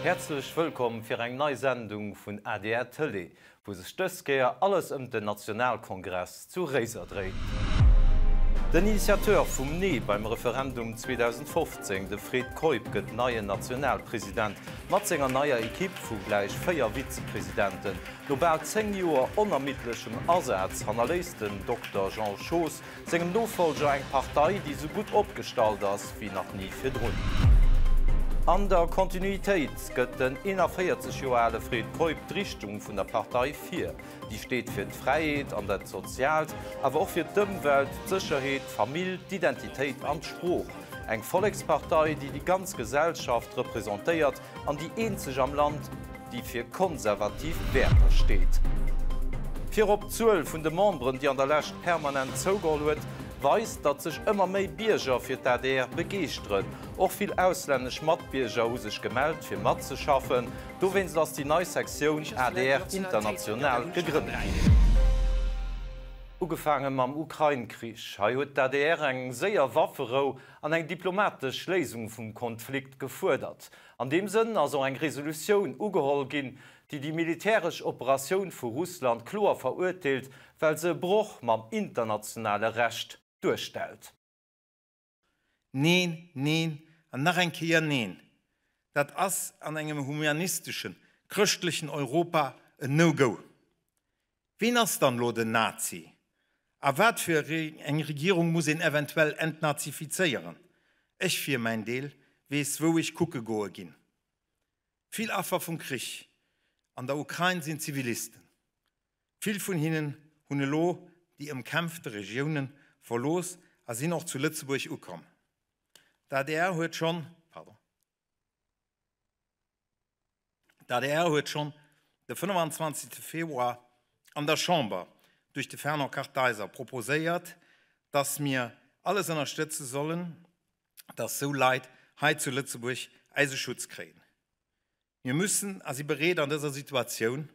Häerzlech wëllkomm fir eng nei Sendung vun adr Tëlee, wou sech dës Kéier alles ëm den Nationalkongress zu Réiser dréit. Den Initiateur vum Nee beim Referendum 2015, de Fred Keup, gëtt neien Nationalpresident mat senger neier Ekipp vu gläich 4 Vizepresidenten. No bal 10 Joer onermiddlechem Asaz hannerléisst den Dokter Jean Schoos Sengem Nofolger eng Partei, déi sou gutt opgestallt ass wéi nach ni virdrun. An der Kontinuitéit gëtt den 41 Joer ale Fred Keup d'Richtung vun der Partei vir. Déi steet fir d'Fräiheet an dat Soziaalt, awer och fir d'Ëmwelt, d'Sécherheet, d'Famill, d'Identitéit an d'Sprooch. Eng Vollekspartei, déi déi ganz Gesellschaft representéiert an déi eenzeg am Land, déi fir konservativ Wäerter steet. Virop d'Zuel vun de Memberen, déi an der Lescht permanent zougeholl huet, weist, datt sech ëmmer méi Bierger fir d'ADR begeeschteren. Och vill auslännesch Matbierger hu sech gemellt, fir matzeschaffen. Dowéinst ass déi nei Sektioun adr International gegrënnt ginn. Ugefaange mam Ukrain-Krich. Hei huet d'ADR eng séier Wafferou an eng diplomatesch Léisung vum Konflikt gefuerdert. An deem Sënn ass och eng Resolutioun ugeholl ginn, déi déi militäresch Operatioun vu Russland kloer verurteelt, well se e Broch mam internationale Recht duerstellt. Neen, neen an nach eng Kéier neen! Dat ass an engem humanisteschen, chrëschtlechen Europa en No-Go! Ween ass dann elo den Nazi? A wat fir eng Regierung muss een eventuell entnazifizéieren? Ech fir mäin Deel weess wou ech kucke goe ginn. Vill Affer vum Krich an der Ukrain sinn Zivilisten. Vill vun hinnen hunn elo déi ëmkämpfte Regioune verlooss a sinn och zu Lëtzebuerg ukomm. D'adr huet schonn, pardon. D'adr huet schonn de 25 Februar an der Chamber duerch de Fernand Kartheiser proposéiert, datt mir alles ënnerstëtze sollen, datt sou Leit hei zu Lëtzebuerg eise Schutz kréien. Mir müssen a si bereet an dëser Situatioun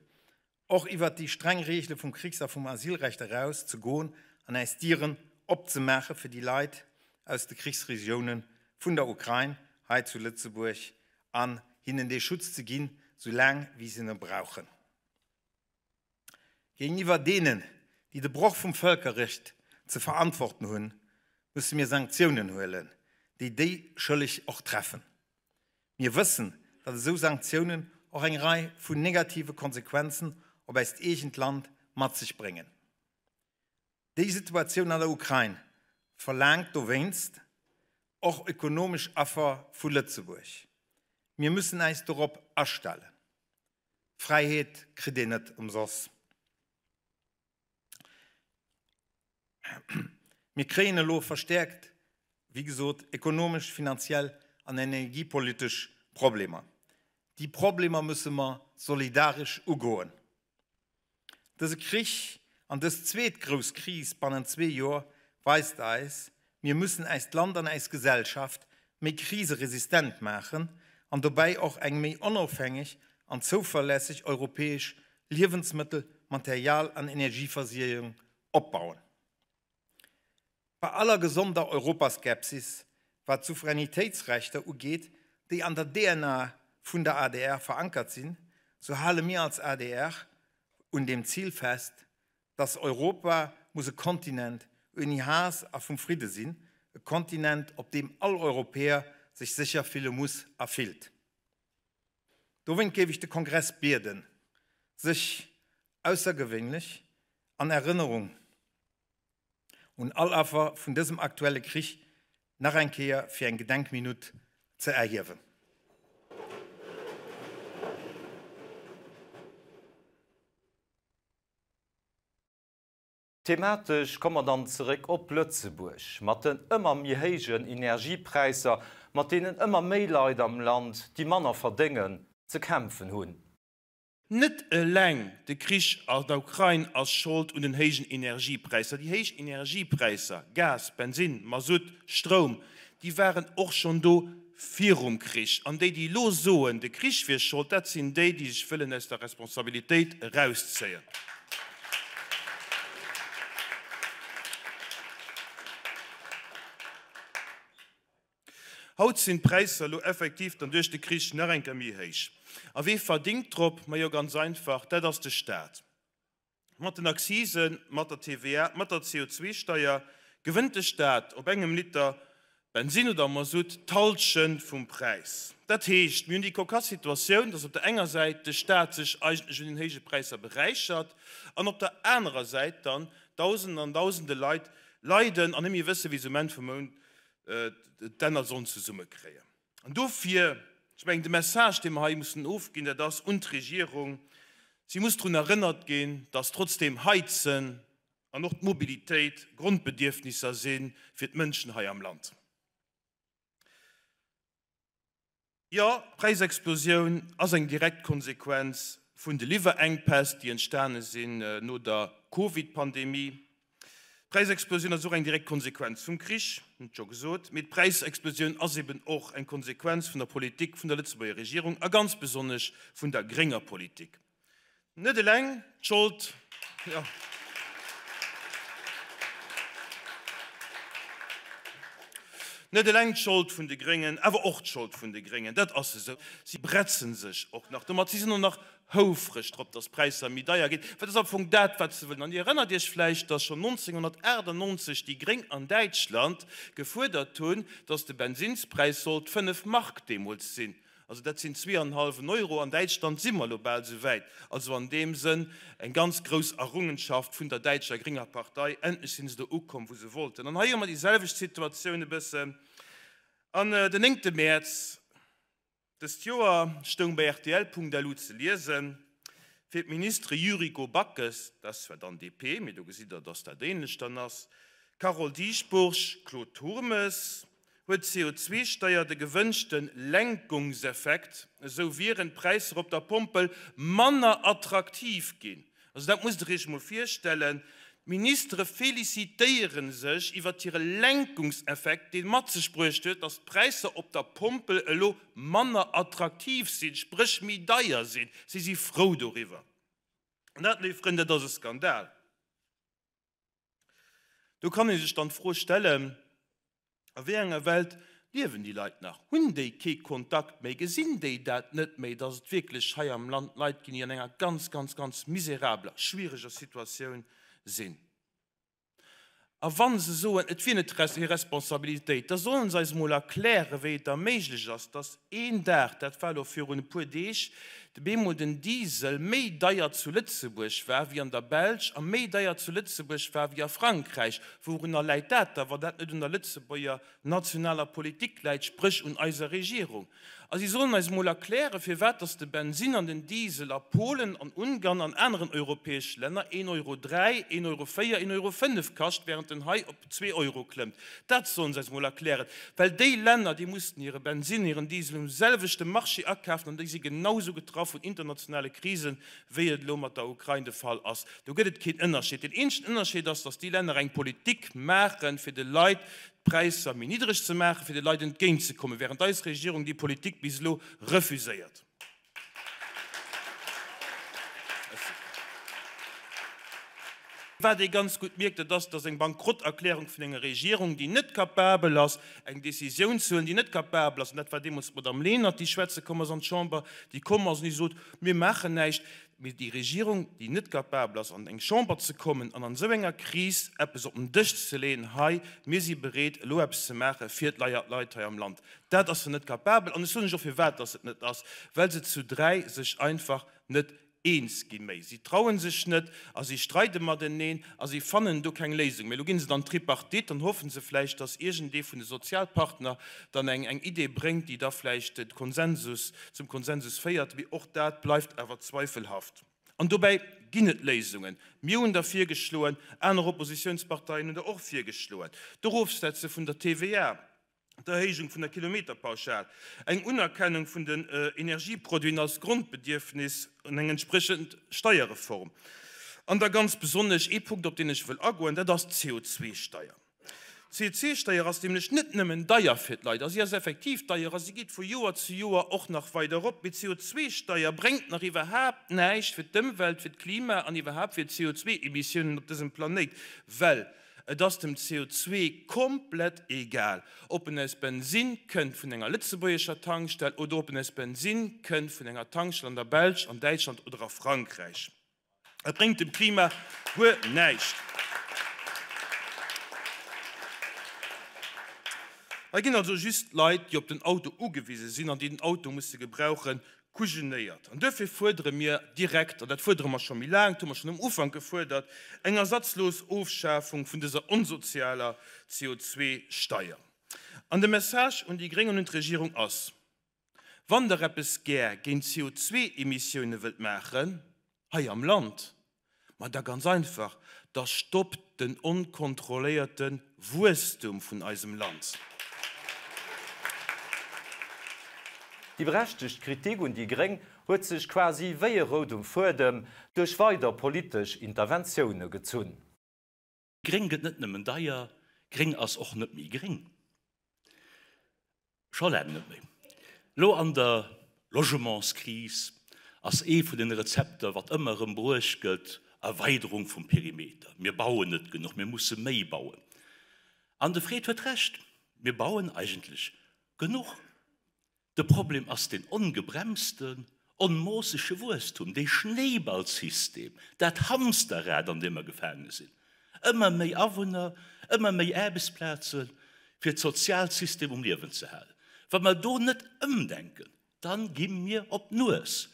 och iwwert déi streng Reegele vum Krichs a vum Asylrecht eraus ze goen an äis Dieren opzemaache fir déi Leit aus de Krichsregioune vun der Ukrain hei zu Lëtzebuerg an hinnen dee Schutz ze ginn, sou laang wéi se en brauchen. Géintiwwer deenen, déi de Broch vum Vëlkerrecht ze verantworten hunn, musse mir Sanktiounen huelen, déi déi Schëlleg och treffen. Mir wëssen, datt esou Sanktiounen och eng Rei vun negative Konsequenzen op äist eegent Land mat sech bréngen. Déi Situatioun an der Ukrain verlaangt dowéinst och ökonomesch Affer vu Lëtzebuerg. Mir müssen äis dorop astellen. Fräiheet kritt een net ëmsoss. Mir kréien elo verstäerkt, wéi gesot, ekonomesch, finanziell an energiepolitesch Problemer. Déi Problemer musse mer solidaresch ugoen. Dëse Krich an dës zweet grouss Kris bannent zwee Joer weist eis, Mir müssen äist Land an äis Gesellschaft méi kriseresistent maachen an dobäi och eng méi onofhängeg an zouverlässeg europäesch Liewensmëttel-, Material an Energieversuergung opbauen. Bei aller gesonder Europaskepsis, wat d'Souveränitéitsrechter ugeet, déi an der DNA vun der adr verankert sinn, sou hale mir als adr un dem Zil fest, dass Europa muss e Kontinent ouni Haass a vum Fridde sinn, e Kontinent, op deem all Europäer sech sécher fille muss a fillt. Dowéint géif ech de Kongress bieden, sech aussergewéinlech an Erënnerung un all Affer vun dësem aktuelle Krich nach eng Kéier fir eng Gedenkminutt ze erhiewen. Thematesch komme mer dann zeréck op Lëtzebuerg. Mat den ëmmer méi héijen Energiepräisser, mat deenen ëmmer méi Leit am Land, déi manner verdéngen, ze kämpfen hunn. Net eleng de Krich an der Ukrain ass Schold un den héijen Energiepräisser. Déi héich Energiepräisser, Gas, Bensinn, Masutt, Stroum, déi waren och schonn do virum Krich. An déi, déi elo soen, de Krich wier Schold, dat sinn déi, déi sech wëllen aus der Responsabilitéit erauszéien. Haut sinn d'Präisser elo effektiv dann duerch de Krich nach eng Kéier méi héich. A wee verdingt drop? Majo ganz einfach, dat ass de Staat. Mat den Accisen, mat der TVA, mat der CO2-Steier gewënnt de Staat op engem Liter Bensin oder Masutt d'Hallschent vum Präis. Dat heescht, mir hunn déi kokass Situatioun, dass op der enger Säit de Staat sech eigentlech un den héije Präisser beräichert an op der anerer Säit dann Dausenden an Dausende Leit leiden an net méi wëssen, wéi se um Enn vum Mount d'Enner sollen zesummekréien. An dofir, ech mengen, de Message, dee mer hei mussen ofginn, dat ass un d'Regierung, Si muss drun erënnert ginn, dass trotzdeem Heizen an och d'Mobilitéit Grondbedierfnisser si fir d'Mënschen hei am Land. Jo, d'Präisexplosioun ass eng direkt Konsequenz vun de Liwwerenkpäss, déi entstane sinn no der Covid-Pandemie. D'Präisexplosioun ass och eng direkt Konsequenz vum Krich, hunn et scho gesot, mee d'Präisexplosioun ass eben och eng Konsequenz vun der Politik vun der Lëtzebuerger Regierung a ganz besonnesch vun der grénger Politik. Net eleng d'Schold, jo. Net eleng d'Schold vun de Gréngen, awer och d'Schold vun de Gréngen, dat ass esou. Si bretzen sech och nach domat, si sinn och nach houfreg drop, dass d'Präisser méi deier ginn, well dat ass am Fong dat, wat se wëllen. An Dir erënnert Iech vläicht, dass schonn 1998 déi Gréng an Däitschland gefuerdert hunn, dass de Bensinnspräis sollt 5 Mark deemools sinn. Also dat sinn zweeanenhallwen Euro. An Däitschland si mer elo bal esou wäit. Also an deem Sënn eng ganz grouss Errungenschaft vun der däitscher grénger Partei. Endlech si se do ukomm, wou se wollten. An hei hu mer déi selwecht Situatioun e bëssen. An den néngte Mäerz Dëst Joer stoung bei rtl.lu ze liesen, fir d'Ministere Yuriko Backes, dat ass zwar dann DP, mee do gesitt Der, datt dat ähnlech dann ass, Carole Dieschbourg, Claude Turmes, huet d'CO2-Steier de gewënschte Lenkungseffekt, esou wieren d'Präisser op der Pompel manner attraktiv ginn. Also dat musst Der Iech emol virstellen, D'Ministere felicitéiere sech iwwert hire Lenkungseffekt, dee mat sech bruecht huet, datt d'Präisser op der Pompel elo manner attraktiv sinn, spréch méi deier sinn. Si si frou doriwwer. An dat, léif Frënn, dat ass e Skandal. Do kann ee sech dann d'Fro stellen, A wéi enger Welt liewen déi Leit nach? Hunn déi kee Kontakt méi? Gesinn déi dat net méi, datt et wierklech hei am Land Leit ginn, déi an enger ganz, ganz, ganz miserabeler, schwiereger Situatioun sinn? A wa se soen, et wier net hir Responsabilitéit, da sollen se eis emol erklären, wéi et da méiglech ass, datt een Dag, dat war elo virun e puer Deeg, bemol den Diesel méi deier zu Lëtzebuerg war wéi an der Belsch a méi deier zu Lëtzebuerg war wéi a Frankräich. Wourunner läit dat da, wann dat net un der Lëtzebuerger nationaler Politik läit, spréch un eiser Regierung? A si sollen eis emol erklären, firwat dass de Bensin an den Diesel a Polen, an Ungarn an aneren europäesche Länner een Euro 3, een Euro 4, een Euro 5 kascht, während en hei op zwee Euro klëmmt. Dat sollen se eis emol erklären, well déi Länner, déi mussten hire Bensin, hiren Diesel um selwechte Marché akafen an déi si genausou getraff vun internationale Krisen, wéi et elo mat der Ukrain de Fall ass. Do gëtt et keen Ënnerscheed. Deen eenzegen Ënnerscheed ass, datt déi Länner eng Politik maachen, fir de Leit d'Präisser méi niddreg ze maachen, fir de Leit entgéintzekommen, während eis Regierung déi Politik bis elo refuséiert. Wat ee ganz gutt mierkt, dat ass, datt eng Bankrotterklärung vun enger Regierung, déi net capabel ass, eng Décisioun ze huelen, déi net capabel ass, an dat war deemools d'Madame Lenert, déi schwätze komm ass an d'Chamber, déi komm ass an déi sot, Mir maachen näischt, mee déi Regierung, déi net capabel ass, an eng Chamber ze kommen an an esou enger Kris eppes op den Dësch ze leeën, hei, mir si bereet, elo eppes ze maache fir d'Leit hei am Land, dat ass se net capabel. An ech soen lech och, firwat dass se et net ass, Well se zu dräi sech einfach net eens gi méi. Si traue sech net a si streide mateneen a si fannen do keng Léisung méi. Elo gi se dann d'Tripartite, dann hoffe se vläicht, dass iergendee vun de Sozialpartner dann eng eng Idee bréngt, déi da vläicht de Konsensus, zum Konsensus féiert. Mee och dat bleift awer zweifelhaft. An dobäi ginn et Léisungen. Mir hunn der virgeschloen, aner Oppositionsparteien hunn der och virgeschloen, d'Erofsetze vun der TVA, d'Erhéijung vun der Kilometerpauschal, eng Unerkennung vun den Energieproduiten als Grondbedierfnis an eng entspriechend Steierreform. An da ganz besonnesch ee Punkt, op deen ech wëll agoen, dat ass d'CO2-Steier. D'CO2-Steier ass nämlech net nëmmen deier fir d'Leit, a si ass effektiv deier a si geet vu Joer zu Joer och nach weider erop, mee d'CO2-Steier bréngt nach iwwerhaapt näischt fir d'Ëmwelt, fir d'Klima an iwwerhaapt fir d'CO2-Emissiounen op dësem Planéit, well. Et ass dem CO2 komplett egal, ob en aus Bensinn kënnt vun enger lëtzebuergescher Tankstell oder ob en aus Bensinn kënnt vun enger Tankstell an der Belsch, an Däitschland oder a Frankräich. Et bréngt dem Klima guer näischt. Hei ginn also just Leit, déi op den Auto ugewise sinn an déi den Auto musse gebrauchen, kujenéiert. An duerfir fuerdere mir direkt, an dat fuerdere mer scho méi laang, dat hu mer schonn um Ufank gefuerdert, eng ersatzlos Ofschafung vun dëser onsozialer CO2-Steier. An de Message un déi Gréng an un d'Regierung ass, Wann Der eppes gär géint d'CO2-Emissioune wëllt maachen hei am Land, ma da ganz einfach, da stoppt den onkontrolléierte Wuesstum vun eisem Land. Déi berechtegt Kritik un déi gréng huet sech quasi wéi e roudem Fuedem duerch weider politesch Interventioune gezunn. Gréng gëtt net nëmmen deier, gréng ass och net méi gréng. Scho laang net méi. Lo an der Logementskris ass ee vun den Rezepter, wat ëmmer erëm bruecht gëtt, Erweiderung vum Perimeter. Mir bauen net genuch, mir musse méi bauen. An de Fred huet Recht, mir bauen eigentlech genuch. De Problem ass deen ongebremsten, onmoossege Wuesstum, dee Schnéiballsystem, dat Hamsterrad, an deem mer gefaange sinn. Ëmmer méi Awunner, ëmmer méi Aarbechtsplaze fir d'Sozialsystem um Liewen ze halen. Wa mer do net ëmdenken, da gi mir op d'Nues.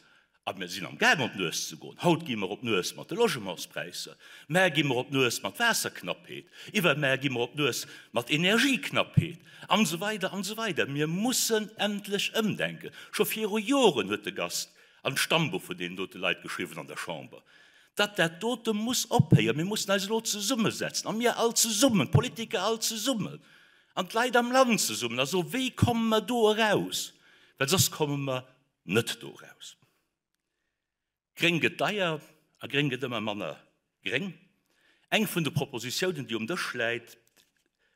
A mir sinn am Gaang op d'Nues ze goen. Haut gi mer op d'Nues mat de Logementspräisser, mar gi mer op d'Nues mat Waasserknappheet, iwwermar gi mer op d'Nues mat Energieknappheet, an esou weider an esou weider. Mir mussen endlech ëmdenken. Scho viru Joren huet de Gast an d'Stammbuch vun deenen dote Leit geschriwwen an der Chamber, datt dat dote muss ophéieren. Mir mussen eis elo zesummesetzen, a mir all zesummen, d'Politiker all zesummen an d'Leit am Land zesummen, a soen, Wéi komme mer do eraus? Well soss komme mer net do eraus. Gréng gëtt deier a gréng gëtt ëmmer manner gréng. Eng vun de Propositiounen, déi um Dësch läit,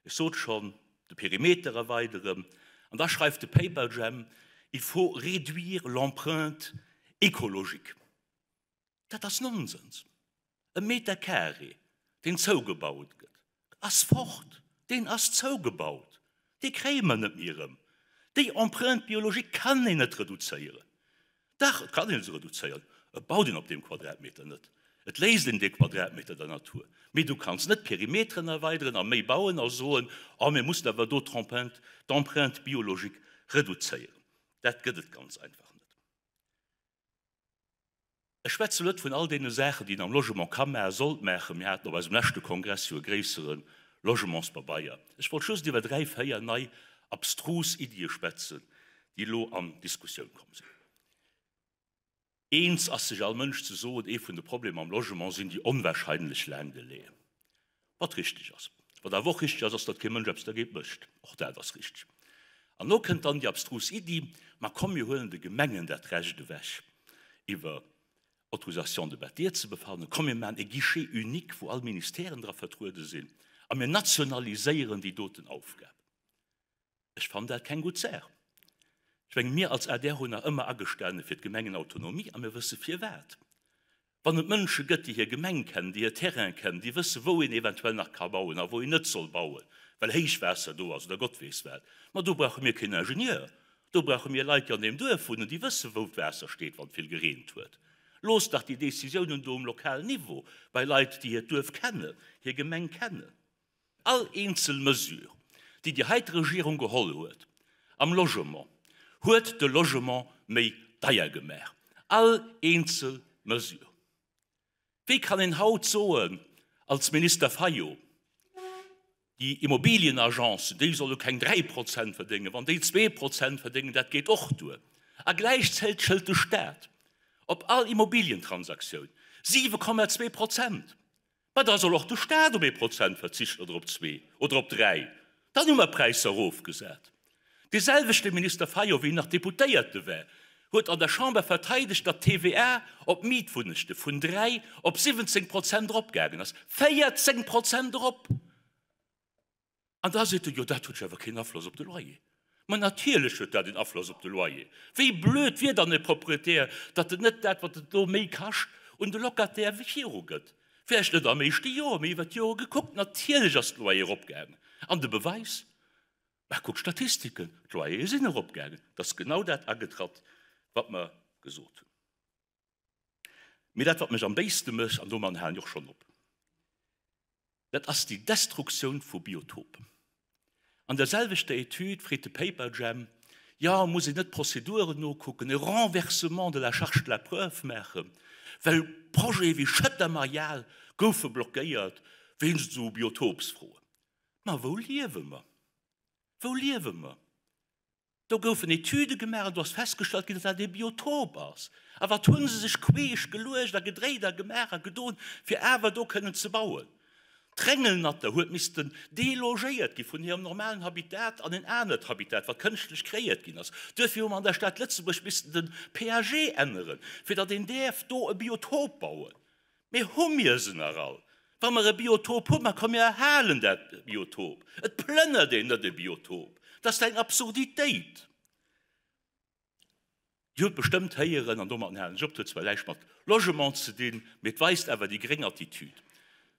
ech sot schonn, de Perimeter erweideren, an da schreift de Paperjam, Il faut réduire l'empreinte écologique. Dat ass Nonsens. E Meter carré, deen zougebaut gëtt, ass fort. Deen ass zougebaut. Dee kréie mer net méi erëm. Déi Empreinte biologique kann een net reduzéieren. Dach, et kann ee se reduzéieren. Et baut een op deem Quadratmeter net. Et léisst een dee Quadratmeter der Natur. Mee du kanns net d'Perimeteren erweideren a méi bauen a soen, Oh, mir mussen awer do d'Empreinte biologique reduzéieren. Dat gëtt et ganz einfach net. Ech schwätzen net vun all deene Saachen, déi een am Logement ka maachen, sollt maachen. Mir haten op eisem leschte Kongress jo e gréissere Logementspabeier. Ech wollt just iwwer dräi, véier nei abstrus Iddie schwätzen, déi elo an d'Diskussioun komm sinn. Eens ass sech all Mënsch ze soen, ee vun de Problemer am Logement sinn déi onwahrscheinlech laang Delaien. Wat richteg ass. Wat awer och richteg ass, ass, datt kee Mënsch eppes dergéint mécht. Och dat ass richteg. An elo kënnt dann déi abstrus Iddi, Ma komm, mir huelen de Gemengen dat Recht ewech, iwwer Autorisation de bâtir ze befannen. Komm, mir maachen e Guichet unique, wou all Ministèren dra vertruede sinn, a mir nationaliséieren déi doten Aufgab. Ech fannen dat keng gutt Saach. Ech mengen, mir als adr hunn nach ëmmer agestane fir d'Gemengenautonomie a mir wësse firwat. Wann et Mënsche gëtt, déi hir Gemeng kennen, déi hir Terrain kennen, déi wësse wou een eventuell nach ka bauen a wou een net soll bauen, well Héichwaasser do ass oder Gott weess wat, ma do brauche mir keen Ingenieur, do brauche mir Leit, déi an deem Duerf wunnen, déi wësse wou d'Waasser steet, wann vill gereent huet. Loosst dach déi Décisiounen do um lokalen Niveau bei Leit, déi hiert Duerf kennen, hir Gemeng kennen. All eenzel Mesure, déi déi heite Regierung geholl huet am Logement, huet de Logement méi deier gemaach. All eenzel Mesure. Wéi kann een haut soen als Minister Fayot, déi Immobilienagencen, déi solle keng 3 Prozent verdéngen, wann déi 2 Prozent verdéngen, dat geet och duer. A gläichzäiteg hëlt de Stat op all Immobilientransaktioun 7,2 Prozent. Ma da soll och de Staat op ee Prozent verzichten oder op zwee oder op dräi. Dann hu mer d'Präisser erofgesat. Dee selwechte Minister Fayot, wéi en nach Deputéierte war, huet an der Chamber verteidegt, datt d'TVA op Mietwunnechte vun 3 op 17 Prozent eropgaangen ass. 14 Prozent erop! An da seet en, jo dat huet jo awer keen Afloss op de Loyer. Ma natierlech huet dat een Afloss op de Loyer. Wéi blöd wier dann e Proprietär, datt en net dat, wat et elo méi kascht, un de Locataire virugëtt. Vläicht net am éischte Joer, mee iwwer d'Jore gekuckt, natierlech ass de Loyer eropgaangen. An de Beweis? Mä kuckt d'Statistiken, d'Loyere sinn eropgaangen. Et ass genau dat agetratt, wat mer gesot hunn. Mee dat, wat mech am béiste mécht, an domadden halen ech och schonn op, dat ass déi Destruktioun vu Biotopen. An der selwechter Etüd freet de Paperjam, Jo, muss een net d'Prozeduren nokucken, e Renversement de la charge de la preuve maachen, well Projete wéi Schëttermarial goufe blockéiert wéinst esou Biotopsfroen. Ma wou liewe mer? Wou liewe mer? Do goufen Etüde gemaach an do ass festgestallt ginn, datt dat ee Biotop ass. A wat hu se sech queesch geluecht a gedréit a gemaach a gedoen, fir awer do kënnen ze bauen. D'Rengelnatter huet missten delogéiert gi vun hirem normalen Habitat an en anert Habitat, wat kënschtlech kreéiert ginn ass. Duerfir hu mer an der Stad Lëtzebuerg missten de PAG änneren, fir datt een däerf do e Biotop bauen. Mee hu mir se nach all? Wa mer e Biotop hunn, ma komm mir erhalen dat Biotop. Et plënnert een net e Biotop. Dat ass eng Absurditéit. Dir hutt bestëmmt héieren, an domatten halen ech op, et huet zwar näischt mat Logement ze dinn, mee et weist awer déi gréng Attitüd,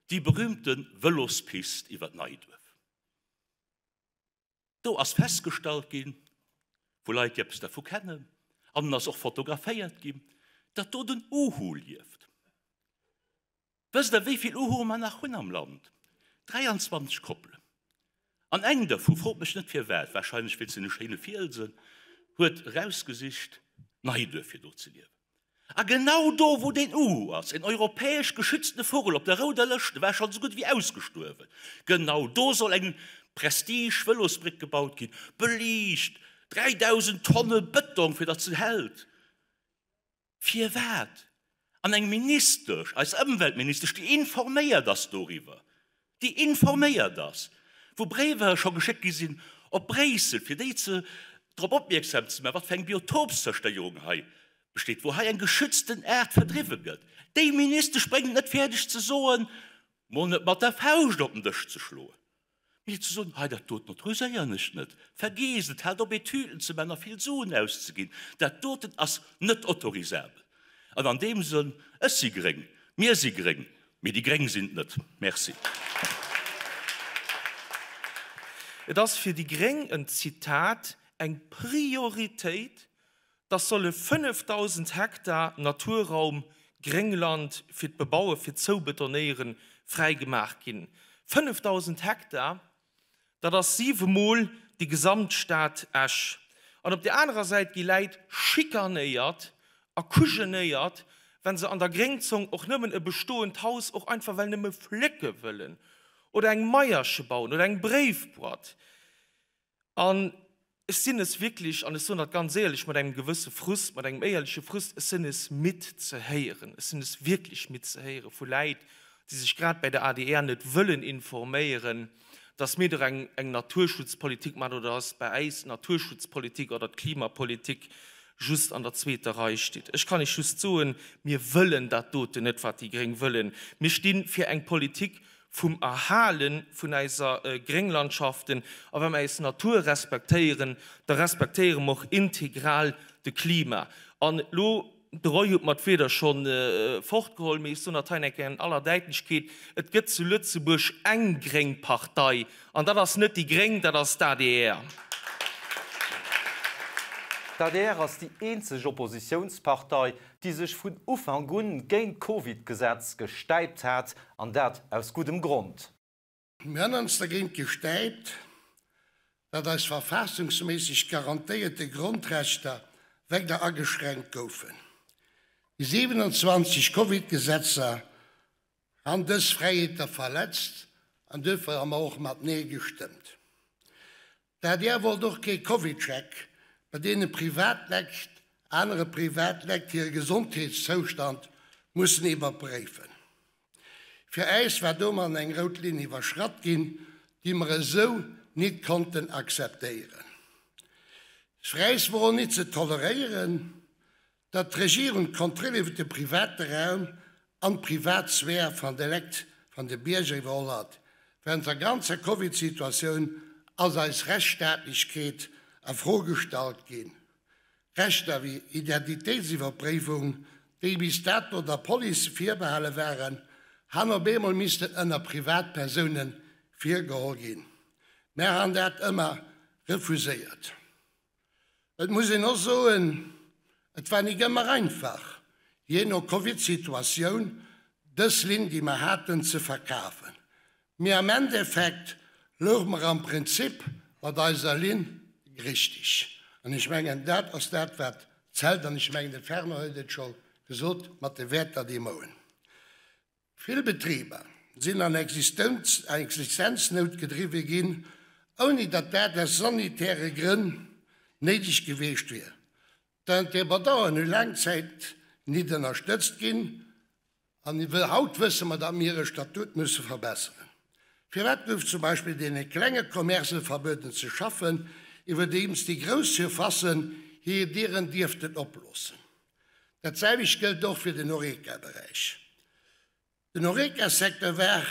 déi berühmte Vëlospist iwwer d'Neiduerf. Do ass festgestallt ginn, vu Leit, déi eppes dervu kennen, an en ass och fotograféiert ginn, datt do den Uhu lieft. Wësst Der, wéi vill Uhuë mer nach hunn am Land? 23 Koppelen. An eng dervu, frot mech net firwat, warscheinlech wéinst deene schéine Fielsen, huet erausgesicht, Neiduerf fir do ze liewen. A genau do, wou deen Uhu ass, en europäesch geschütztene Vugel op der rouder Lëscht, e war schonn esou gutt ewéi ausgestuerwen, genau do soll eng Prestige-Vëlosbréck gebaut ginn, beliicht, 3.000 Tonne Bëtong, fir datt se hält. Firwat? An eng Ministesch, eis Ëmweltministesch, déi informéiert ass doriwwer, déi informéiert ass, wou Bréiwer scho geschéckt gi sinn op Bréissel, fir déi ze drop opmierksam ze maachen, wat fir eng Biotopzerstéierung hei besteet, wou hei eng geschützten Aart verdriwwe gëtt. Déi Ministesch bréngt et net fäerdeg ze soen, mol net mat der Fauscht op den Dësch ze schloen, mee ze soen, hei dat doten autoriséieren ech net, vergeesst et, haalt op Etüden ze maachen a vill Suen auszeginn, dat doten ass net autorisabel. An an deem Sënn, ech si gréng, mir si gréng, mee déi Gréng sinn et net. Merci. Et ass fir déi Gréng en Zitat, eng Prioritéit, dass solle 5.000 Hektar Naturraum, Gréngland fir d'Bebaue fir d'Zoubetonéiere fräi gemaach ginn. 5.000 Hektar, dat ass siwemol déi gesamt Stad Esch. An op där anerer Säit gi Läit schikanéiert a kujenéiert, wa se an der Gréngzong och nëmmen e bestoend Haus och einfach well nëmme flécke wëllen oder eng Maierche bauen oder eng Bréifboîte. An ech sinn es wierklech, an ech soen dat ganz éierlech, mat engem gewësse Frust, mat engem éierleche Frust, ech sinn es midd ze héieren, ech sinn es wierklech midd ze héiere vu Läit, déi sech grad bäi der adr net wëllen informéieren, dass mir doch eng eng Naturschutzpolitik maachen oder dass bäi äis d'Naturschutzpolitik oder d'Klimapolitik just an der zweeter Rei steet. Ech kann Iech just soen, mir wëllen dat doten net, wat déi Gréng wëllen. Mir sti fir eng Politik vum Erhale vun eiser Grénglandschaften a wa mer eis Natur respektéieren, da respektéiere mer och integral de Klima. An elo, de Roy huet mer d'Wierder scho fortgeholl, mee ech soen dat hei eng Kéier an aller Däitlechkeet, Et gëtt zu Lëtzebuerg eng gréng Partei an dat ass net déi Gréng, dat ass d'ADR. D'adr ass déi eenzeg Oppositiounspartei, déi sech vun Ufank un géint d'Covid-Gesetz gestäipt hat, an dat aus guddem Grond. Mir hunn ons dergéint gestäipt, datt eis verfassungsméisseg garantéierte Grondrechter weider ageschränkt goufen. Déi 27 Covid-Gesetzer han dës Fräiheeter verletzt an duerfir ha mer och mat Nee gestëmmt. D'adr wollt och kee CovidCheck, bei deene Privatlekt anere Privatlekt hire Gesondheetszoustand mussen iwwerpréifen. Fir äis war domadden eng rout Linn iwwerschratt ginn, déi mer esou nit konnten akzeptéieren. Fir äis wor och nit ze toleréieren, Datt d'Regierung d'Kontroll iwwer de private Raum an d'Privatsphär van de Lekt van de Bierger iwwerholl hat. Während der ganzer Covid-Situatioun ass eis Rechtsstaatlechkeet a Fro gestallt ginn. Rechter wéi Identitéitsiwwerpréiwung, déi bis dato der Police virbehale waren, Han op eemol missten ënner Privatpersounen virgeholl ginn. Mär han dat ëmmer refuséiert. Et muss een och soen, et war nik ëmmer einfach, jee no Covid-Situatioun, dës Linn, déi mer haten, ze verkafen. Mee am Endeffekt louche mer am Prinzip mat eiser Linn richtig. An ech mengen, dat ass dat, wat zält. An ech mengen, de Fernand huet et scho gesot mat de Wäerter, déi mer hunn. Vill Betriber sinn an Existenznout gedriwwe ginn, ouni datt dat aus sanitäre Grënn néideg gewiescht wier. D'Indépendanten hu laang Zäit nit ënnerstëtzt ginn an haut wësse mer, datt mir hire Statut musse verbesseren. Firwat gouf zum Beispill deene klenge Commercë verbueden ze schaffen, iwwerdeems déi grouss Surfacen hir Dieren dierften oploossen? Dat selwecht gëllt och fir den Horeca-Beräich. Den Horeca-Secteur war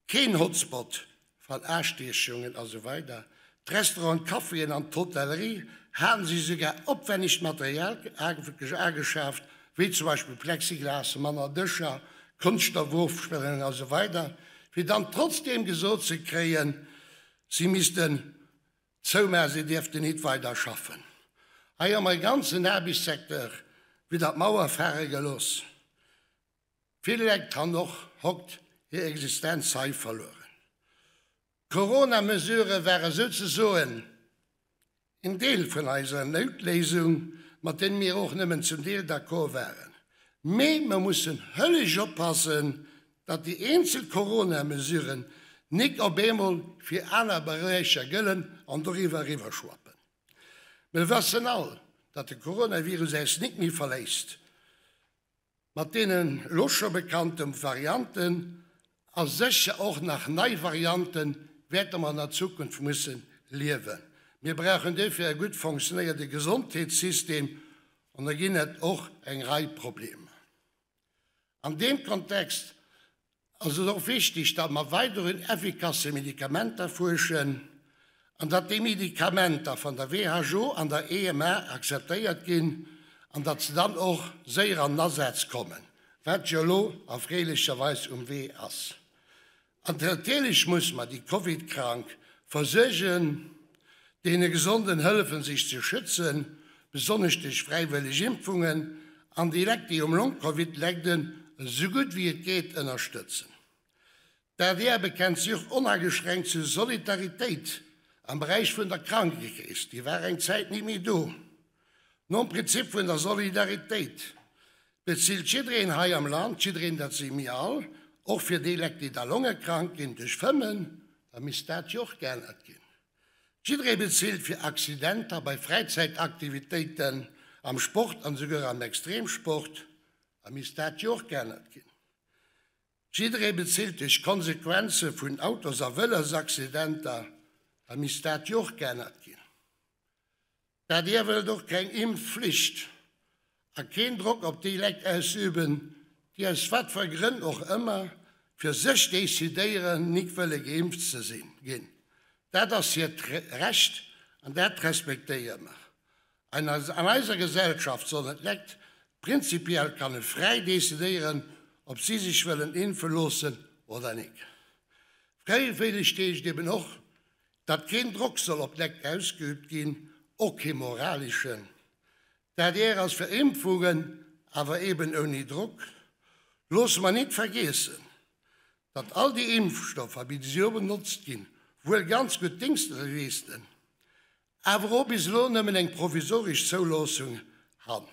keen Hotspot van Astiechungen a sou weider. D'Restauranten, d'Caféen an d'Hotellerie haten sech esouguer opwännegt Material ageschaaft, wéi zum Beispill Plexiglas, manner Dëscher, Konschtstoffofsperrungen a sou weider, fir dann trotzdeem gesot ze kréien, si missten zoumaachen, si dierften nit weider schaffen. Hei hu mer e ganzen Aarbechtssecteur widder d'Mauer fare gelooss. Vill Lekt han och hokt hir Existenz hei verlueren. D'Corona-Mesurë ware souzesoen en Deel vun eiser Noutléisung, mat deene mir och nëmmen zum Deel d'accord waren. Mee mer mussen höllesch oppassen, datt déi eenzel Corona-Mesuren nik op eemol fir aner Beräicher gëllen an doriwwer eriwwerschwappen. Mer wëssen all, datt de Coronavirus äis nik méi verléisst. Mat deenen elo scho bekannte Varianten a sécher och nach nei Variante wäerte mer an der Zukunft musse liewen. Mir brauchen duerfir e gutt fonctionnéierte Gesondheetssystem an da ginn et och eng Rei Problemer. An deem Kontext ass et och wichtig, datt mer weiderhin effikasse Medikamenter fuerschen an datt déi Medikamenter van der WHO an der EMA akzeptéiert ginn an datt se dann och séier an den Asaz kommen, wat jo elo erfreelecherweis um Wee ass. An natierlech muss mer déi Covid-Krank versuergen, deene Gesonden hëllefen sech ze schützen, besonnesch duerch fräiwëlleg Impfungen, an déi Lekt déi um Long-Covid leiden, esou gutt wéi et geet ënnerstëtzen. D'adr bekennt sech och onageschränkt zur Solidaritéit am Beräich vun der Krankekeess, déi war eng Zäit ni méi do. Nom Prinzip vun der Solidaritéit bezilt jiddereen hei am Land, jiddereen, dat si mir all, och fir déi Lekt, déi da longekrank ginn duerch Fëmmen, da misst dat jo och geännert ginn. Jidderee bezilt fir Accidenter bei Fräizäitaktivitéiten, am Sport an esouguer am Extremsport, da misst dat jo och geännert ginn. Jidderee bezilt duerch Konsequenze vun Autos a Vëlosaccidenter, da misst dat jo och geännert ginn. D'adr wëllt och keng Impfflicht a keen Drock op déi Lekt ausüben, déi aus wat fir Grënn och ëmmer fir sech decidéieren, nik wëlle geimpft ze sinn ginn. Dat ass hiert Recht an dat respektéiere mer. An eiser Gesellschaft sollen d'Lekt prinzipiell kanne fräi decidéieren, ob si sech wëllen impfe loossen oder nik. Fräiwëlleg heescht eben och, Datt keen Drock soll op d'Lekt ausgeübt ginn, och kee moraleschen. D'adr ass fir Impfungen, awer eben ouni Drock. Loosse mer nit vergiessen, datt all déi Impfstoffer, bis elo benotzt ginn, wuel ganz gutt Dingschter leeschten, awer och bis elo nëmmen eng provisoresch Zouloossung han.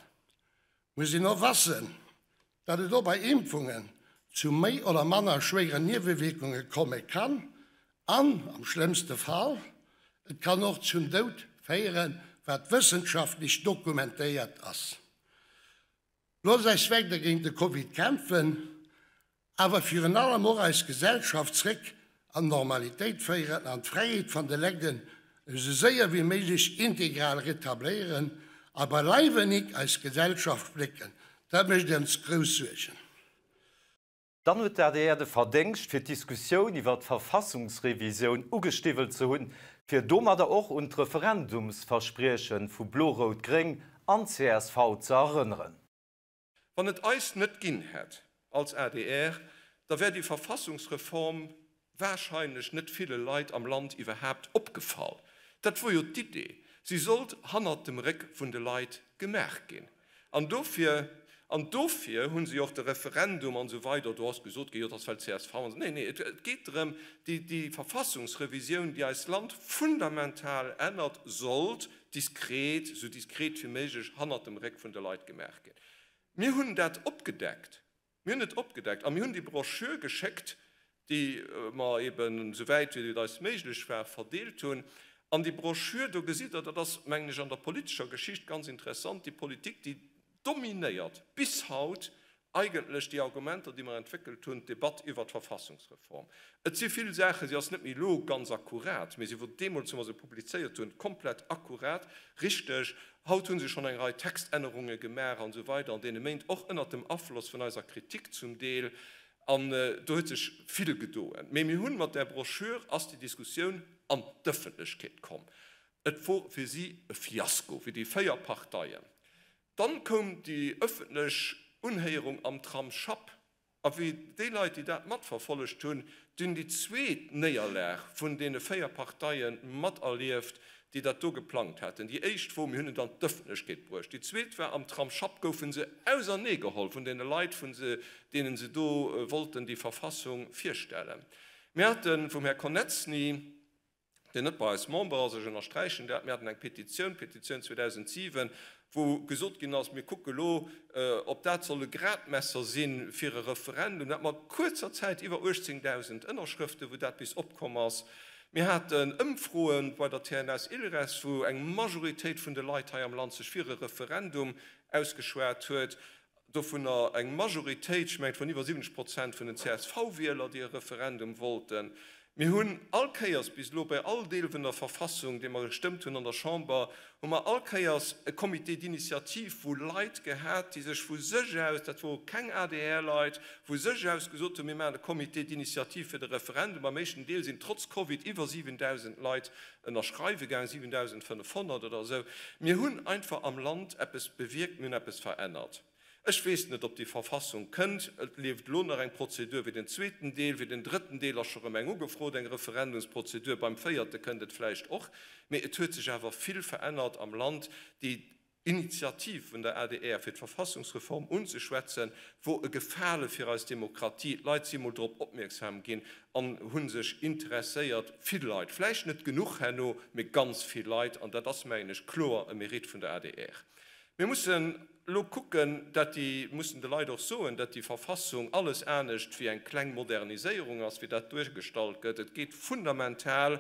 Muss een och wassen, datt et och bei Impfungen zu méi oder manner schwéieren Niewewierkunge komme kann an, am schlëmmste Fall, et kann och zum Doud féieren, wat wëssenschaftlech dokumentéiert ass. Loosst eis weider géint de Covid kämpfen, awer virun allem och eis Gesellschaft zréck an d'Normalitéit féieren an d'Fräiheet van de Legden esou séier wéi méiglech integral retabléieren a beileiwe nik eis Gesellschaft splécken. Dat mécht ons grouss Suergen. Dann huet d'ADR de Verdéngscht, fir d'Diskussioun iwwer d'Verfassungsrevisioun ugestiwwelt ze hunn, fir domadder och un d'Referendumsversprieche vu Blo-Rout-Gréng an csv ze erënneren. Wann et eis net ginn hätt als adr, Da wär déi Verfassungsreform wahrscheinlech net ville Leit am Land iwwerhaapt opgefall. Dat wor jo d'Idee, si sollt hannert dem Réck vun de Leit gemaach ginn. An dofir, an dofir hu se och de Referendum an esou weider, do ass gesot ginn, jo, dat ass well csv an esou. Nee, nee, et geet drëm, déi, déi Verfassungsrevisioun, déi eist Land fundamental ännert, sollt diskret, esou diskret wéi méiglech hannert dem Réck vun de Leit gemaach ginn. Mir hunn dat opgedeckt. Mir hunn et opgedeckt a mir hunn déi Broschür geschéckt, déi mer eben, esouwäit wéi et eis méiglech war, verdeelt hunn. An déi Broschür, do gesitt Der, dat ass, mengen ech, an der politescher Geschicht ganz interessant, déi Politik, déi dominéiert bis haut eigentlech déi Argumenter, déi mer entwéckelt hunn, d'Debatt iwwert d'Verfassungsreform. Et si vill Saachen, si ass net méi elo ganz akkurat, mee si wor deemools, wou mer se publizéiert hunn, komplett akkurat, richteg. Haut hu se schonn eng Rei Textännerunge gemaach an esou weider an deene Méint, och ënnert dem Afloss vun eiser Kritik zum Deel. An do huet sech vill gedoen. Mee mir hunn mat där Broschür ass déi Diskussioun an d'Ëffentlechkeet komm. Et wor fir si e Fiasko, fir déi 4 Parteien. Dann koum déi ëffentlech Unhéierung am Tramsschapp. A wéi déi Leit, déi dat matverfollegt hunn, déi hunn déi zweet Néierlag vun deene 4 Parteie materlieft, déi dat do geplangt haten. Déi éischt wor, mir hunn et an d'Ëffentlechkeet bruecht. Déi zweet war, am Tramsschapp goufe se auserneegeholl vun deene Leit, vun deene se do wollten déi Verfassung virstellen. Mir hate vum Här Koneczny, deen net bei eis Member ass, ech ënnersträichen dat, mir haten eng Petitioun, d'Petitioun 2007, wou gesot ginn ass, mir kucke lo, ob dat soll e Gradmesser si fir e Referendum. Dat mat kuerzer Zäit iwwer 18.000 Ënnerschrëften, wou dat bis opkomm ass. Mir haten Ëmfroe bei der TNS-Ilres, wou eng Majoritéit vun de Leit hei am Land sech fir e Referendum ausgeschwat huet. dovunner eng Majoritéit, ech mengen et waren iwwer 70 Prozent vun den CSV-Wieler, déi e Referendum wollten. Mir hunn all Kéiers bis elo bei all Deel vun der Verfassung, dee mer gestëmmt hunn an der Chamber, hu mer all Kéiers e Comité d'initiative vu Leit gehat, déi sech vu sech aus, dat wore keng ADR-Leit, vu sech aus gesot hunn, mir maachen e Comité d'initiative fir de Referendum. Am éischten Deel sinn trotz Covid iwwer 7.000 Leit ënnerschreiwe gaang, 7.500 oder esou. Mir hunn einfach am Land eppes bewierkt, mir hunn eppes verännert. Ech weess net, ob déi Verfassung kënnt. Et leeft elo nach eng Prozedur fir den zweeten Deel, fir den drëtten Deel ass scho rëm eng ugefrot, eng Referendumsprozedur. Beim véierte kënnt et vläicht och. Mee et huet sech awer vill verännert am Land. Déi Initiativ vun der adr, fir d'Verfassungsreform unzeschwätzen, wor e Gefale fir eis Demokratie. D'Leit si mol drop opmierksam ginn an hu sech interesséiert, vill Leit, vläicht net genuch herno, mee ganz vill Leit, an dat ass, mengen ech, kloer e Mérite vun der adr. Mir mussen elo kucken, dat déi, mussen de Leit och soen, dat déi Verfassung alles anescht wéi eng kleng Moderniséierung ass, wéi dat duergestallt gëtt. Et geet fundamental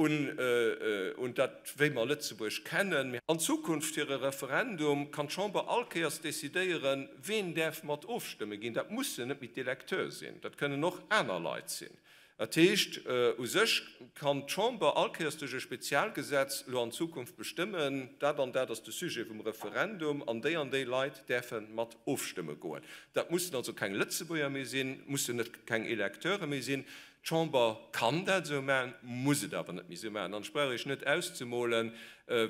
un dat, wéi mer Lëtzebuerg kennen. An Zukunft fir e Referendum kann d'Chamber all Kéiers decidéieren, ween däerf mat ofstëmme ginn. Dat mussen net méi d'Electeur sinn, dat kënnen och aner Leit sinn. Dat heescht, u sech kann d'Chamber all Kéiers duerch e Spezialgesetz elo an Zukunft bestëmmen, dat an dat ass de Sujet vum Referendum an déi an déi Leit däerfe mat ofstëmme goen. Dat mussen also keng Lëtzebuerger méi sinn, mussen net keng Electeure méi sinn. D'Chamber kann dat esou maachen, muss et awer net méi esou maachen. An ech brauch Iech net auszemolen,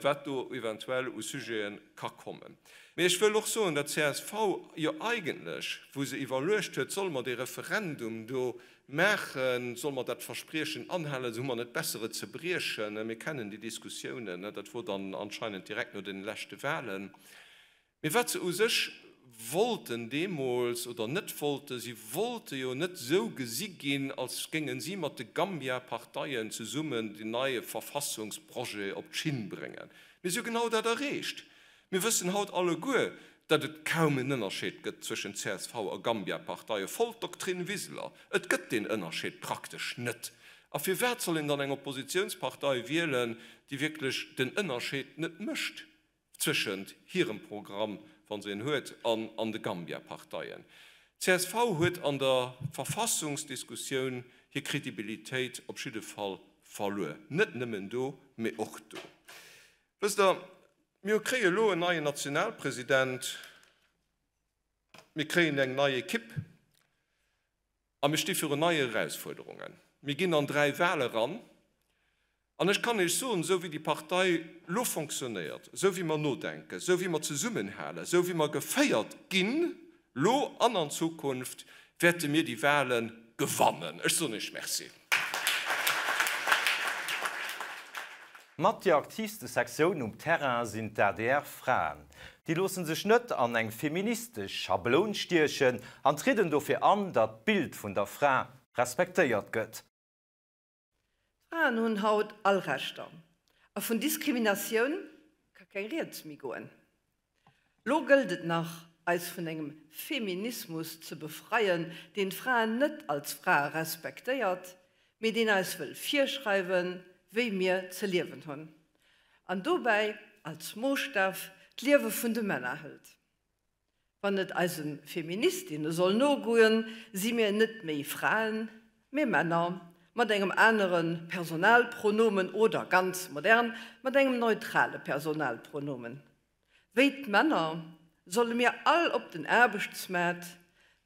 wat do eventuell u Sujete ka kommen. Mee ech wëll och soen, datt csv jo eigentlech, wou se iwwerluecht huet, solle mer dee Referendum do maachen, solle mer dat Verspriechen anhalen, hu mer net besser et ze briechen? Mir kennen déi Diskussiounen, dat wor dann anscheinend direkt no deene leschte Wahlen. Mee wat se u sech wollten deemools, oder net wollten, si wollte jo net esou gesi ginn, als géinge si mat de Gambia-Parteien zesummen den neie Verfassungsprojet op d'Schinn bréngen. Mee si hu genau dat erreecht. Mir wëssen haut alleguer, datt et kaum en Ënnerscheed gëtt zwëschent csv a Gambia-Parteien. Voll d'Doctrine Wiseler, et gëtt deen Ënnerscheed praktesch net. A firwat soll een dann eng Oppositiounspartei wielen, déi wierklech den Ënnerscheed net mécht? Zwëschent hirem Programm, wa se en huet, an an de Gambia-Parteien. Csv huet an der Verfassungsdiskussioun hir Kredibilitéit op jidde Fall verluer. Net nëmmen do, mee och do. Wësst Der, mir kréie elo en neien Nationalpresident, mir kréien eng nei Ekipp a mir sti virun neie Erausfuerderungen. Mir ginn an dräi Wale ran. An ech kann Iech soen, esou wéi déi Partei elo fonctionnéiert, esou wéi mer nodenken, esou wéi mer zesummenhalen, esou wéi mer geféiert ginn, elo an an Zukunft, wäerte mir déi Wale gewannen. Ech soen Iech Merci. Mat déi aktiivste Sektioun um Terrain sinn d'ADR-Fraen. Déi loosse sech net an eng feministesch Schabloun stiechen an trieden dofir an, datt d'Bild vun der Fra respektéiert gëtt. D'Fraen hunn haut all Rechter a vun Diskriminatioun ka keng Rieds méi goen. Lo gëllt et nach, eis vun engem Feminismus ze befreien, deen d'Fraen net als Frae respektéiert, mee deen eis wëll virschreiwen, wéi mir ze liewen hunn, an dobäi als Moosstaf d'Liewe vun de Männer hëlt. Wann et eise Feministinne soll nogoen, si mir net méi Fraen, mee Männer, mat engem anere Personalpronomen oder, ganz modern, mat engem neutrale Personalpronomen. Wéi d'Männer solle mir all op den Aarbechtsmaart,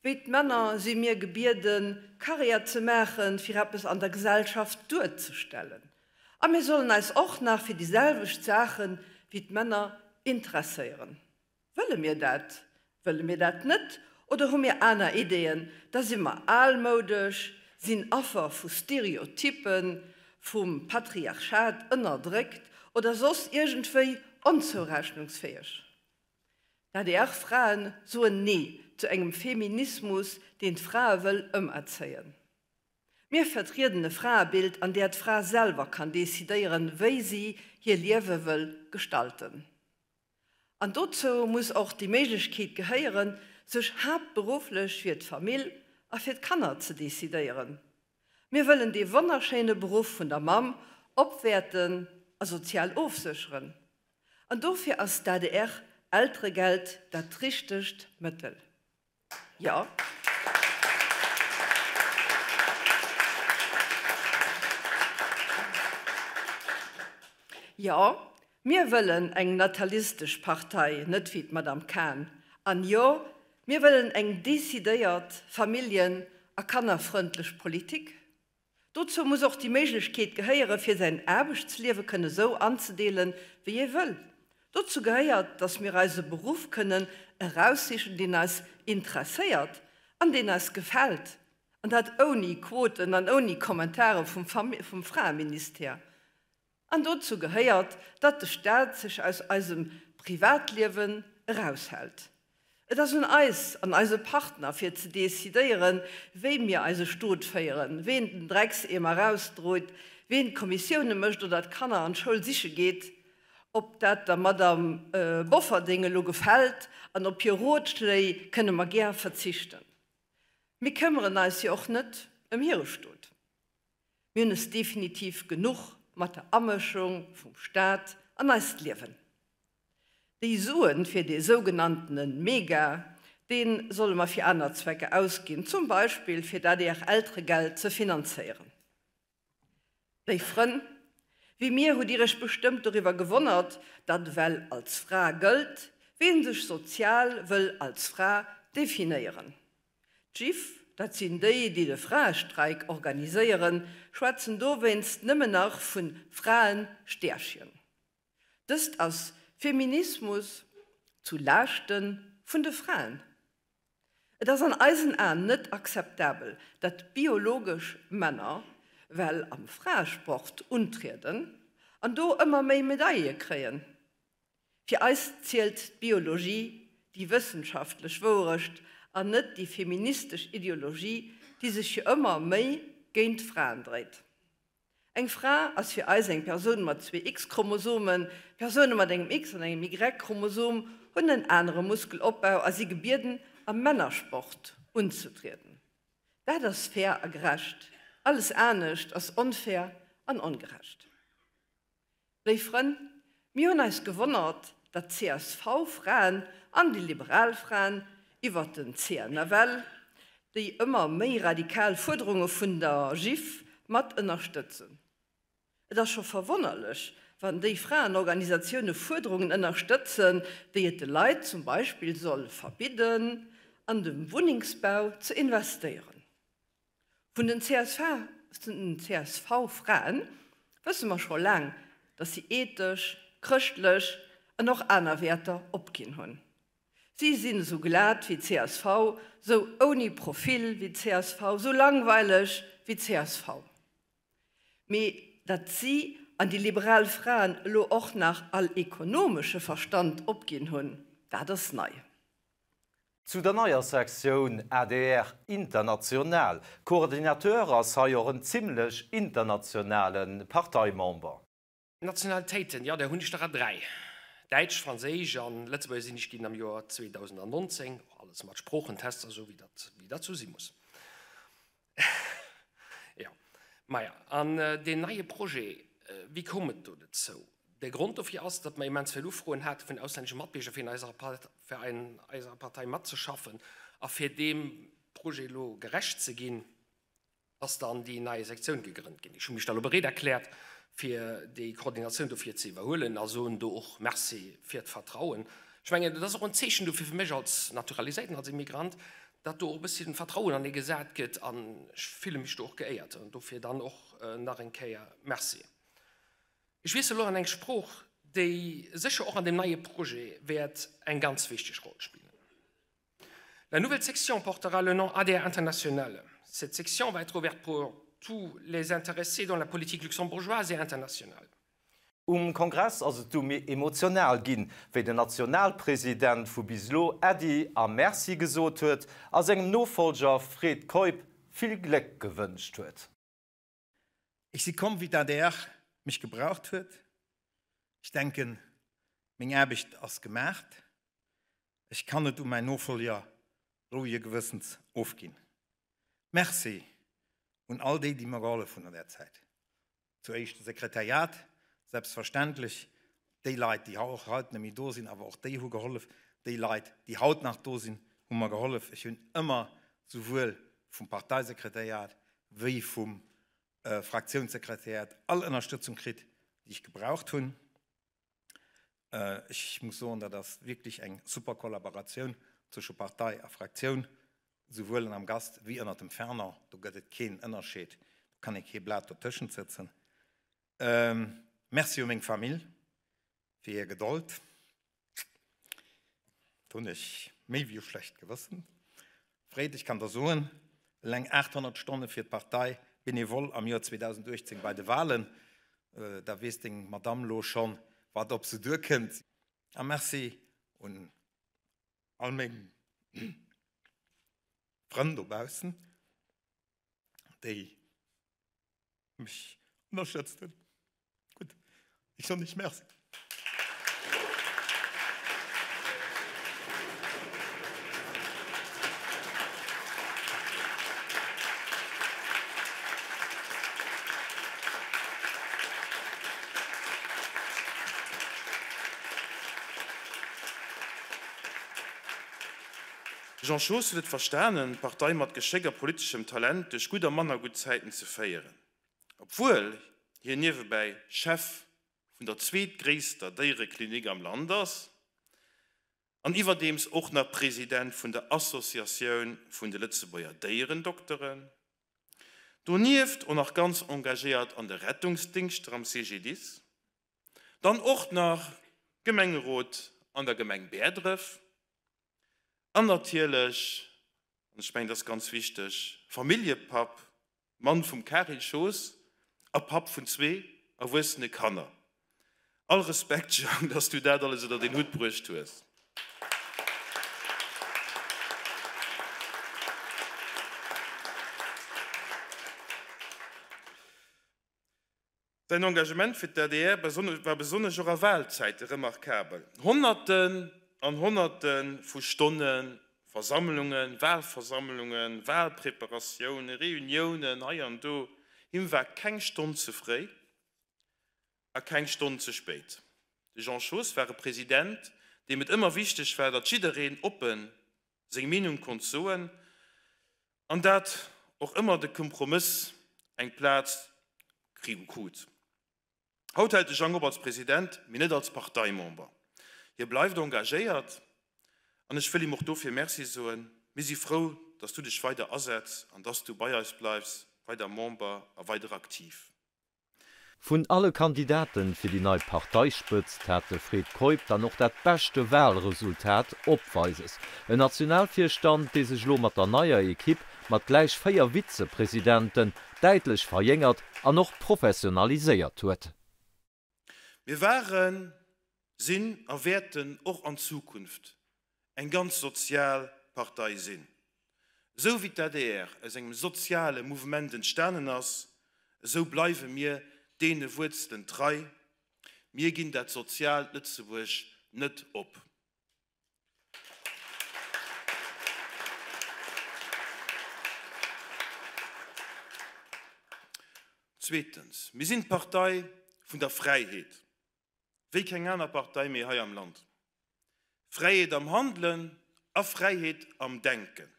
wéi d'Männer si mir gebieden, Karriär ze maachen, fir eppes an der Gesellschaft duerzestellen. A mir sollen eis och nach fir déi selwecht Saache wéi d'Männer interesséieren. Wëlle mir dat? Wëlle mir dat net? Oder hu mir aner Ideeën? Da si mer almoudesch, sinn Affer vu Stereotyppen, vum Patriarchat ënnerdréckt oder soss iergendwéi onzourechnungsfäeg. D'ADR-Frae soen Nee zu engem Feminismus, deen d'Frae wëll ëmerzéien. Mir vertrieden e Fraebild, an där d'Fra selwer kann decidéieren, wéi si hir Liewe wëll gestalten. An dozou muss och déi Méiglechkeet gehéieren, sech haaptberufflech fir d'Famill a fir d'Kanner ze decidéieren. Mir wëllen dee wonnerschéine Beruff vun der Mamm opwäerten a sozial ofsécheren. An dofir ass d'ADR-Elteregeld dat richtegt Mëttel. Jo. Jo, mir wëllen eng natalistesch Partei, net wéi d'Madame Cahen. An jo, mir wëllen eng decidéiert familljen a kannerfrëndlech Politik. Dozou muss och déi Méiglechkeet gehéiere fir säin Aarbechtsliewe kënne sou anzedeelen, wéi ee wëll. Dozou gehéiert, datt mir eis e Beruff kënnen eraussichen, deen eis interesséiert an deen eis gefält, an dat ouni Quoten an ouni Kommentare vum Fraeministère. An dozou gehéiert, datt de Staat sech aus eisem Privatliewen eraushält. Et ass un eis an eise Partner fir ze decidéieren, wéi mir eise Stot féieren, ween den Dreckseemer erausdroit, ween d'Kommissioune mécht oder d'Kanner an d'Schoul siche geet. Ob dat der Madame Bofferding elo gefält an op hir Rotschléi kënne mer gär verzichten. Mir këmmeren eis jo och net ëm hire Stot. Mir hunn es definitiv genuch mat der Amëschung vum Staat an eist Liewen. Déi Suen fir dee sougenanntene Mega, dee solle mer fir aner Zwecker ausginn, zum Beispill fir d'ADR-Elteregeld ze finanzéieren. Léif Frënn, wéi mir hutt Dir Iech bestëmmt doriwwer gewonnert, datt ewell als Fra gëllt, ween sech sozial wëll als Fra definéieren. D'Jiff, dat sinn déi, déi de Fraestreik organiséieren, schwätzen dowéinst nëmmen nach vun Fraen-Stäerchen. Dëst ass Feminismus zu Laaschte vun de Fraen. Et ass an eisen Aen net akzeptabel, datt biologesch Männer well am Fraesport untrieden an do ëmmer méi Medaille kréien. Fir eis zielt d'Biologie, déi wëssenschaftlech Wouerecht an net déi feministesch Ideologie, déi sech jo ëmmer méi géint d'Fraen dréit. Eng Fra ass fir eis eng Persoun mat zwee X-Chromosomen. Persoune mat engem X an engem Y-Chromosom hunn en anere Muskelopbau a si gebieden, am Männersport unzetrieden. Dat ass fair a gerecht, alles anescht ass onfair an ongerecht. Léif Frënn, mir hunn eis gewonnert, datt d'CSV-Fraen an déi liberal Fraen iwwert den CNFL déi ëmmer méi radikal Fuerderunge vun der JIF mat ënnerstëtzen. Et ass scho verwonnerlech, wann déi Fraenorganisatioune Fuerderungen ënnerstëtzen, déi et de Leit zum Beispill soll verbidden, an de Wunnengsbau ze investéieren. Vun den CSV-Fraen wësse mer scho laang, datt si ethesch, chrëschtlech an och aner Wäerter opginn hunn. Si sinn esou glat wéi csv, sou ouni Profil wéi csv, sou langweileg wéi csv. Mee datt si an déi liberal Fraen elo och nach all ekonomesche Verstand opginn hunn, dat ass nei. Zu der neier Sektioun adr International. Coordinateur ass hei och en zimlech internationale Parteimember. Nationalitéiten, jo, där hunn ech der a 3, Däitsch, Franséisch an Lëtzebuerger sinn ech ginn am Joer 2019, och alles mat Sproochentester, esou wéi dat, wéi dat sou si muss. Jo, maja, an deen neie Projet, wéi koum et do dozou? De Grond dofir ass, datt mer immens vill Ufroen hate vun auslännesche Matbierger, fir in eiser, fir an eiser Partei matzeschaffen a fir deem Projet elo gerecht ze ginn, ass dann déi nei Sektioun gegrënnt ginn. Ech hu mech da lo bereet erkläert, fir déi Koordinatioun dofir ze iwwerhuelen a soen do och Merci fir d'Vertrauen. Ech mengen, et ass och en Zeechen dofir fir mech als Naturaliséierten, als Immigrant, datt do och e bësschen Vertrauen an ee gesat gëtt an ech fille mech do och geéiert an dofir dann och nach eng Kéier Merci. Ech wiessel elo an eng Sprooch, déi sécher och an deem neie Projet wäert eng ganz wichteg Roll spillen. La nouvelle section portera le nom ADR International. Cette section va être ouverte pour tous les intéressés dans la politique luxembourgeoise et internationale. Um Kongress ass et du méi emotional ginn, wéi den Nationalpresident vu bis elo Äddi a Merci gesot huet a sengem Nofollger Fred Keup vill Gléck gewënscht huet. Ech si komm, wéi d'ADR mech gebraucht huet. Ech denken, meng Aarbecht ass gemaacht. Ech kann et u mäin Nofollger rouege Gewëssens ofginn. Merci un all déi, déi mer gehollef hunn an där Zäit. Zu éischt de Sekretariat, selbstverständlech, déi Leit, déi och haut net méi do sinn, awer och déi hu gehollef. Déi Leit, déi haut nach do sinn, hu mer gehollef. Ech hunn ëmmer souwuel vum Parteisekretariat wéi vum Fraktiounssekretariat all Ënnerstëtzung kritt, déi ech gebraucht hunn. Ech muss soen, dat ass wierklech eng super Kollaboratioun zwësche Partei a Fraktioun, souwuel am Gast wéi ënnert dem Fernand. Do gëtt et keen Ënnerscheed, do kann ee kee Blat dotëschent sëtzen. Merci u meng Famill fir hir Gedold. Do hunn ech méi wéi e schlecht Gewëssen. Fred, ech kann der soen, eleng 800 Stonne fir d'Partei bénévole am Joer 2018 bei de Wahlen, da weess deng Madamm lo schonn, wat op se duerkënnt. A Merci un all meng Frënn dobaussen, déi mech ënnerstëtzt hunn. Gutt, ech soen iech Merci. De Jean Schoos huet et verstanen, d'Partei mat Geschéck a politeschem Talent duerch gutt a manner gutt Zäiten ze féieren. Obwuel hien niewebäi Chef vun der zweetgréisster Déiereklinik am Land ass an iwwerdeems och nach President vun der Associatioun vun de Lëtzebuerger Déierendokteren. Donieft och nach ganz engagéiert an de Rettungsdingschter am CGDIS. Dann och nach Gemengerot an der Gemeng Bäerdref an natierlech, an ech mengen dat ass ganz wichteg, Familljepapp Mann vum Karin Schoos a Papp vun zwee erwuessene Kanner. All Respekt Jang, dass du dat alles ënnert een Hutt bruecht hues. Säin Engagement fir d'ADR war besonnesch och a Wahlzäite remarkabel. Honnerten an Honnerte vu Stonne Versammlungen, Wahlversammlungen, Wahlpreparatiounen, Reuniounen hei an do, him war keng Stonn ze fréi a keng Stonn ze spéit. De Jean Schoos war e President, deem et ëmmer wichteg war, datt jiddereen oppen seng Meenung konnt soen an dat och ëmmer de Kompromëss eng Plaz krut. Haut hält de Jang op als President, mee net als Parteimember. Hie bleift engagéiert an ech wëll him och dofir Merci soen. Mir si frou, dass du dech weider asetz an dass du bei eis bleifs, weider Member a weider aktiv. Vun alle Kandidaten fir déi nei Parteispëtzt hat de Fred Keup dann och dat beschte Walresultat opweises. En Nationalvirstand, dee sech elo mat der neier Ekipp mat gläich 4 Vizepresidenten däitlech verjéngert an och professionaliséiert huet. Mir waren, sinn a wäerten och an Zukunft eng ganz sozial Partei sinn. Esou wéi d'ADR aus engem soziale Mouvement entstanen ass, esou bleiwe mir deene Wuerzelen trei. Mir ginn dat soziaalt Lëtzebuerg net op. Zweetens, mir sinn d'Partei vun der Fräiheet. Wéi keng aner Partei méi hei am Land. Fräiheet am Handelen a Fräiheet am Denken.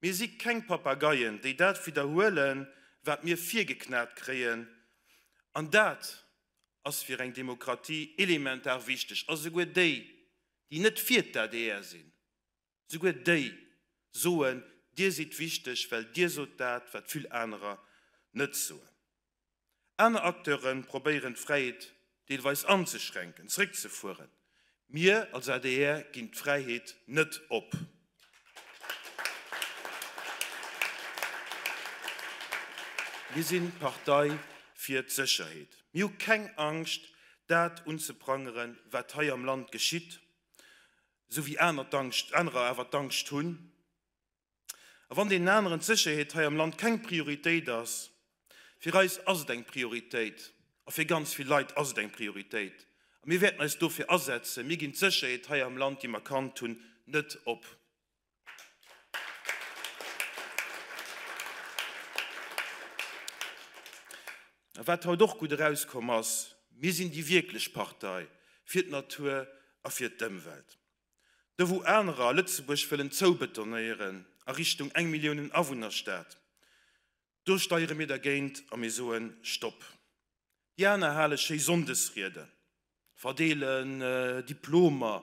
Mir si keng Papageien, déi dat widderhuelen, wat mir virgeknat kréien. An dat ass fir eng Demokratie elementar wichteg. A souguer déi, déi net fir d'ADR sinn, souguer déi soen, Dir sidd wichteg, well Dir sot dat, wat vill anerer net soen. Aner Acteure probéieren d'Fräiheet deelweis anzeschränken, zréckzefueren. Mir als adr ginn d'Fräiheet net op. Mir sinn d'Partei fir d'Sécherheet. Mir hu keng Angscht, dat unzeprangeren, wat hei am Land geschitt, esou wéi anerer awer d'Angscht hunn. A wann deenen aneren d'Sécherheet hei am Land keng Prioritéit ass, fir eis ass et eng Prioritéit a fir ganz vill Leit ass et eng Prioritéit. A mir wäerten eis dofir asetzen. Mir ginn d'Sécherheet hei am Land, déi mer kannt hunn, net op. A wat haut och gutt erauskomm ass, Mir sinn déi wierklech Partei fir d'Natur a fir d'Ëmwelt. Do wou anerer Lëtzebuerg wëllen zoubetonéieren a Richtung eng Milliounen Awunnerstad, do steiere mir dergéint a mir soen Stopp. Déi aner hale schéi Sonndesrieden, verdeelen Diplomer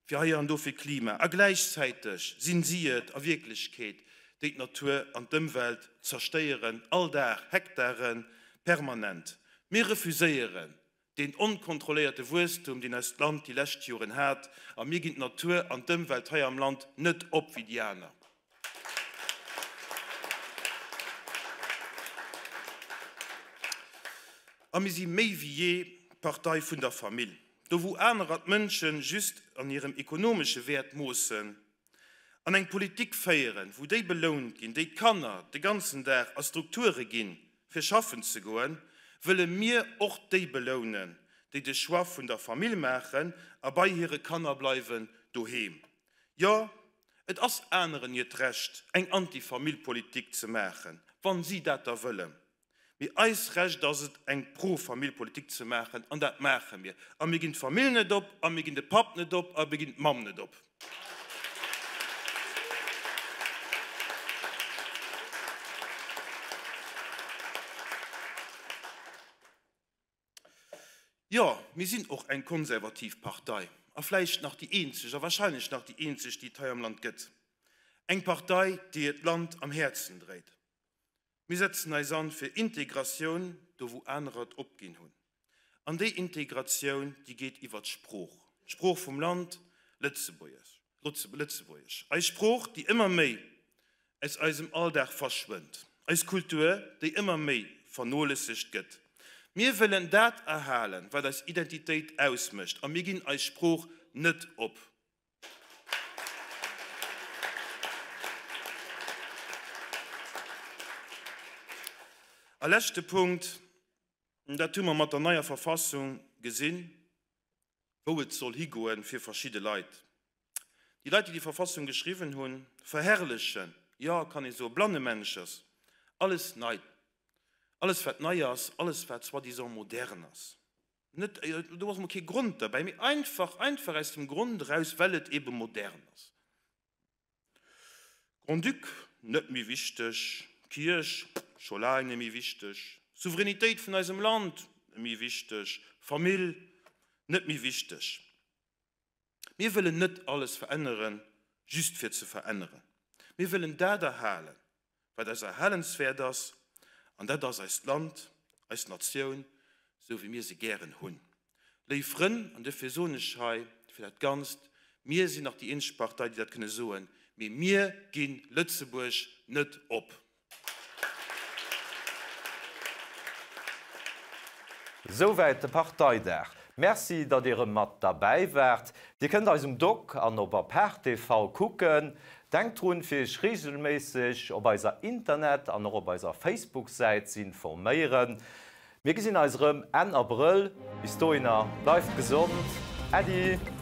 fir hei an do fir Klima a gläichzäiteg sinn si et a Wierklechkeet, déi d'Natur an d'Ëmwelt zerstéieren, all Dag, Hektaren, permanent. Mir refuséieren Deen onkontrolléierte Wuesstum, deen eist Land déi lescht Joren hat, a mir ginn d'Natur an d'Ëmwelt hei am Land net op wéi déi aner. A mir si méi wéi jee d'Partei vun der Famill. Do wou anerer d'Mënsche just an hirem ekonomesche Wäert moossen, an eng Politik féieren, wou déi belount ginn, déi d'Kanner de ganzen Dag a Strukture ginn, fir schaffen ze goen, wëlle mir och déi belounen, déi de Choix vun der Famill maachen a bei hire Kanner bleiwen doheem. Jo, et ass aneren hiert Recht, eng Anti-Famill-Politik ze maachen, wann si dat da wëllen. Mee eis Recht ass et, eng Pro-Famill-Politik ze maachen, an dat maache mir. A mir ginn d'Famill net op, a mir ginn de Papp net op, a mir ginn d'Mamm net op. Jo, mir sinn och eng konservativ Partei, a vläicht nach déi eenzeg, a wahrscheinlech nach déi eenzeg, déi et hei am Land gëtt. Eng Partei, déi hiert Land am Häerzen dréit. Mir setzen eis an fir Integratioun, do wou anerer et opginn hunn. An déi Integratioun, déi geet iwwer d'Sprooch, d'Sprooch vum Land, Lëtzebuergesch, Lëtzebuergesch, eis Sprooch, déi ëmmer méi aus eisem Alldag verschwënnt, eis Kultur, déi ëmmer méi vernolessegt gëtt. Mir wëllen dat erhalen, wat eis Identitéit ausmécht, a mir ginn eis Sprooch net op. A leschte Punkt, dat hu mer mat der neier Verfassung gesinn, wou et soll higoen fir verschidde Leit. Déi Leit, déi déi Verfassung geschriwwen hunn, verherrlechen, jo, kann ee soen, blannemännechers, alles nei, alles wat nei ass, alles wat soi-disant modern ass. Net, do ass emol kee Grond derbäi, mee einfach, einfach aus dem Grond eraus, well et ebe modern ass. Grand-Duc, net méi wichteg, Kierch, scho laang net méi wichteg, Souveränitéit vun eisem Land, net méi wichteg, Famill, net méi wichteg. Mir wëllen net alles veränneren, just fir ze veränneren. Mir wëllen dat erhalen, wat eis erhalenswäert ass, an dat ass eist Land, eis Natioun. Sou wéi mir se gären hunn. Léif Frënn, an duerfir soen ech hei fir dat Ganzt, mir sinn nach déi eenzeg Partei, déi dat kënne soen, mee mir gi Lëtzebuerg net op! Souwäit de Parteidag. Merci, datt Dir erëm mat derbäi waart. Dir kënnt eis um Doc an op Apart TV kucken. Denkt drun, fir Iech reegelméisseg op eiser Internet an och op eiser Facebook-Säit ze informéieren. Mir gesinn eis erëm Enn Abrëll. Bis dohinner, bleift gesond. Äddi!